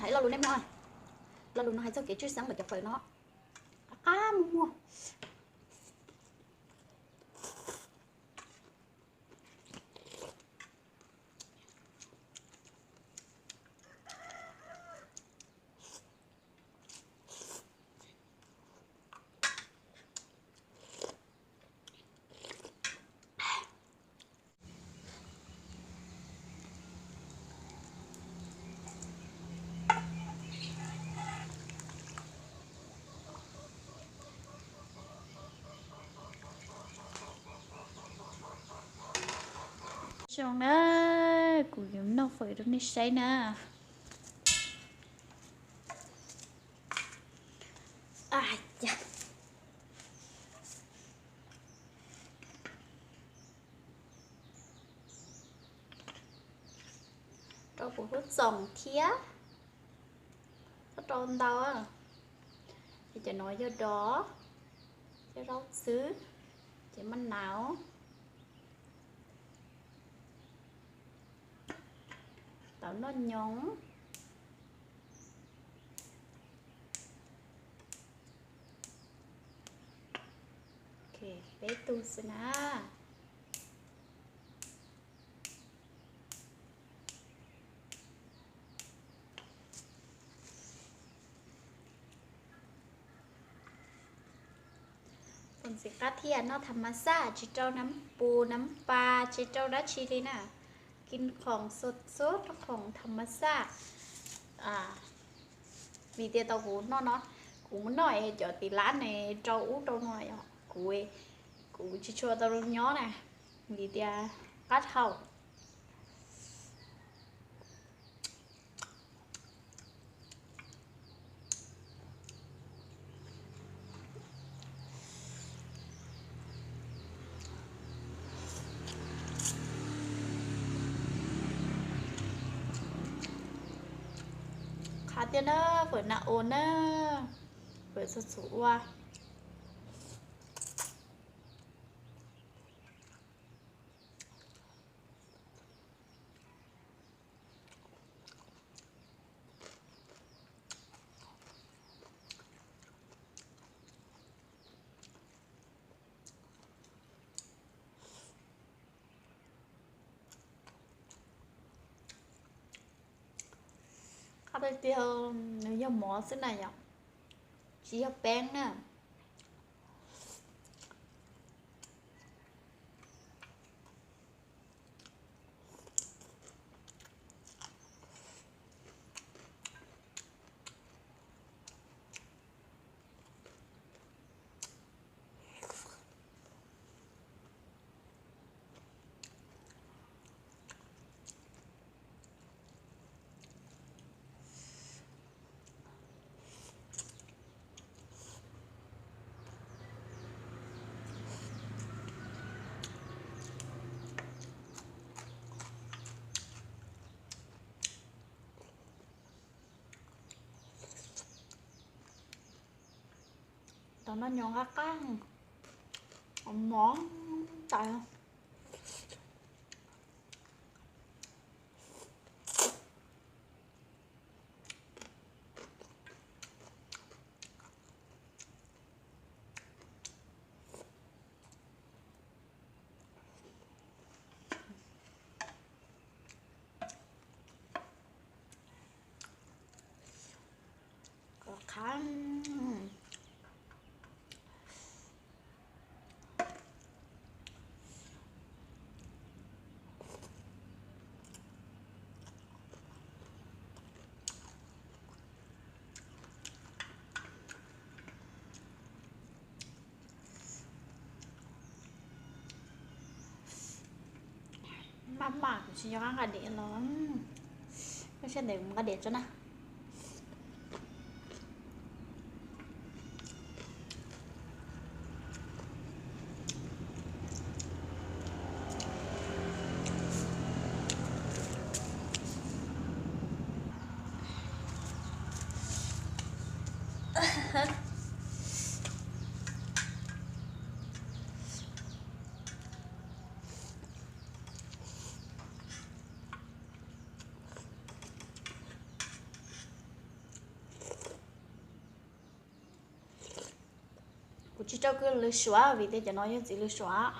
Hais lo lus nej mloog, lo lus no hais txog kev tshwj xeeb ntawm cov fawm no, qab qab muag muag. Zoo na, kuv yuav noj fawm rau nej saib na. Rau kuv lub txoom thiab, txhob rau ntau. Ces cov no yog dov, yog zaub txhwb, ces maj nau, tau noj nyoos. Peb tug xwb na. Txhob ntxim qab thiab, noj tham mas xaj, tsis rau nab pus nab pas, tsis rau dab tsi li na. Kis khoom xua xub rau khoom tham mas xaj. Vim tias tau kuv noj no, kuv mus noj es cov tiv lab ne rau ub rau no, kuv, kuv tsis tshua tau zoo nyob na, vim tias qab dhau. Qab tiag na, fawm nas ua na, fawm txhua txhua ua. Qab tiag tiag, nws yog mov xwb na yom, tsis yog peeb na. Tau noj nyoos qab qab, mov tas. Qab. Maj mam kuv tsis nco qab nqa diav los, lub sij hawm ntawd kuv nqa diav tso na. Tsis rau kwv lwm suav vim tias cov no yog txiv lwm suav.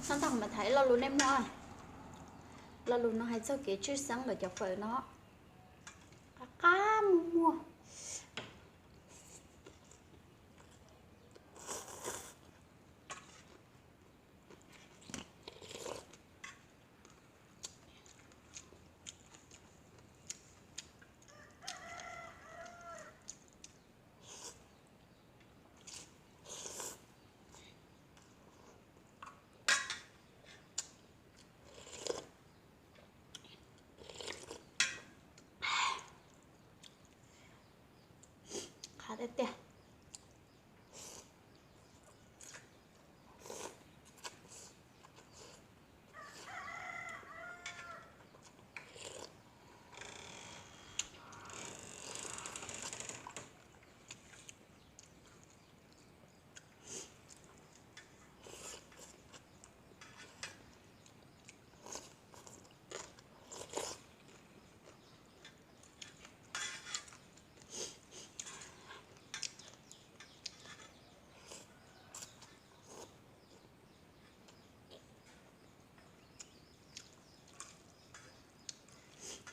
Nov tag mas tham ib lo lus nej mloog. Lo lus no hais txog kev tshwj xeeb lawv cov fawm no. Qab qab muag muag. Qab tiag tiag.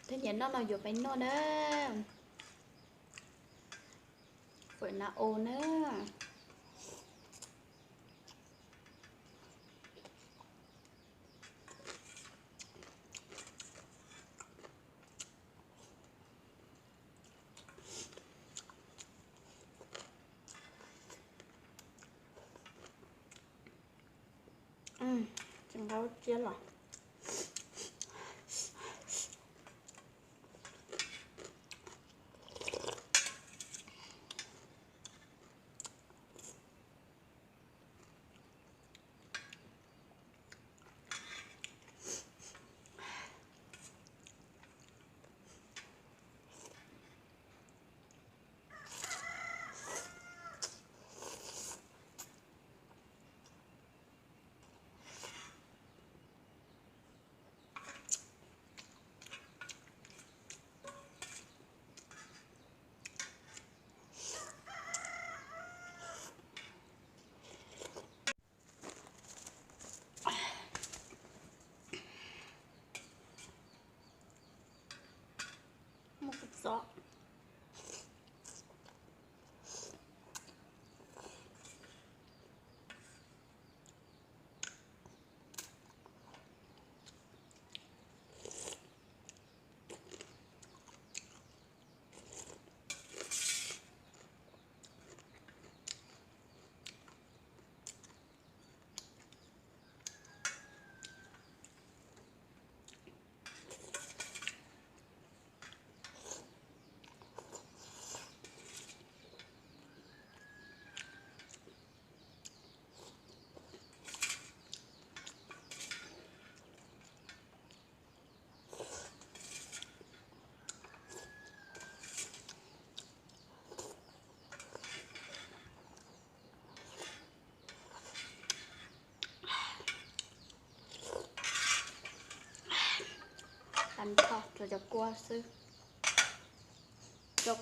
Tus nyiam noj no yuav peb noj na. Fawm na o na. Tsis nqa tsiab los. Muaj kua txob. Tam tho rau cov kua xwb, rau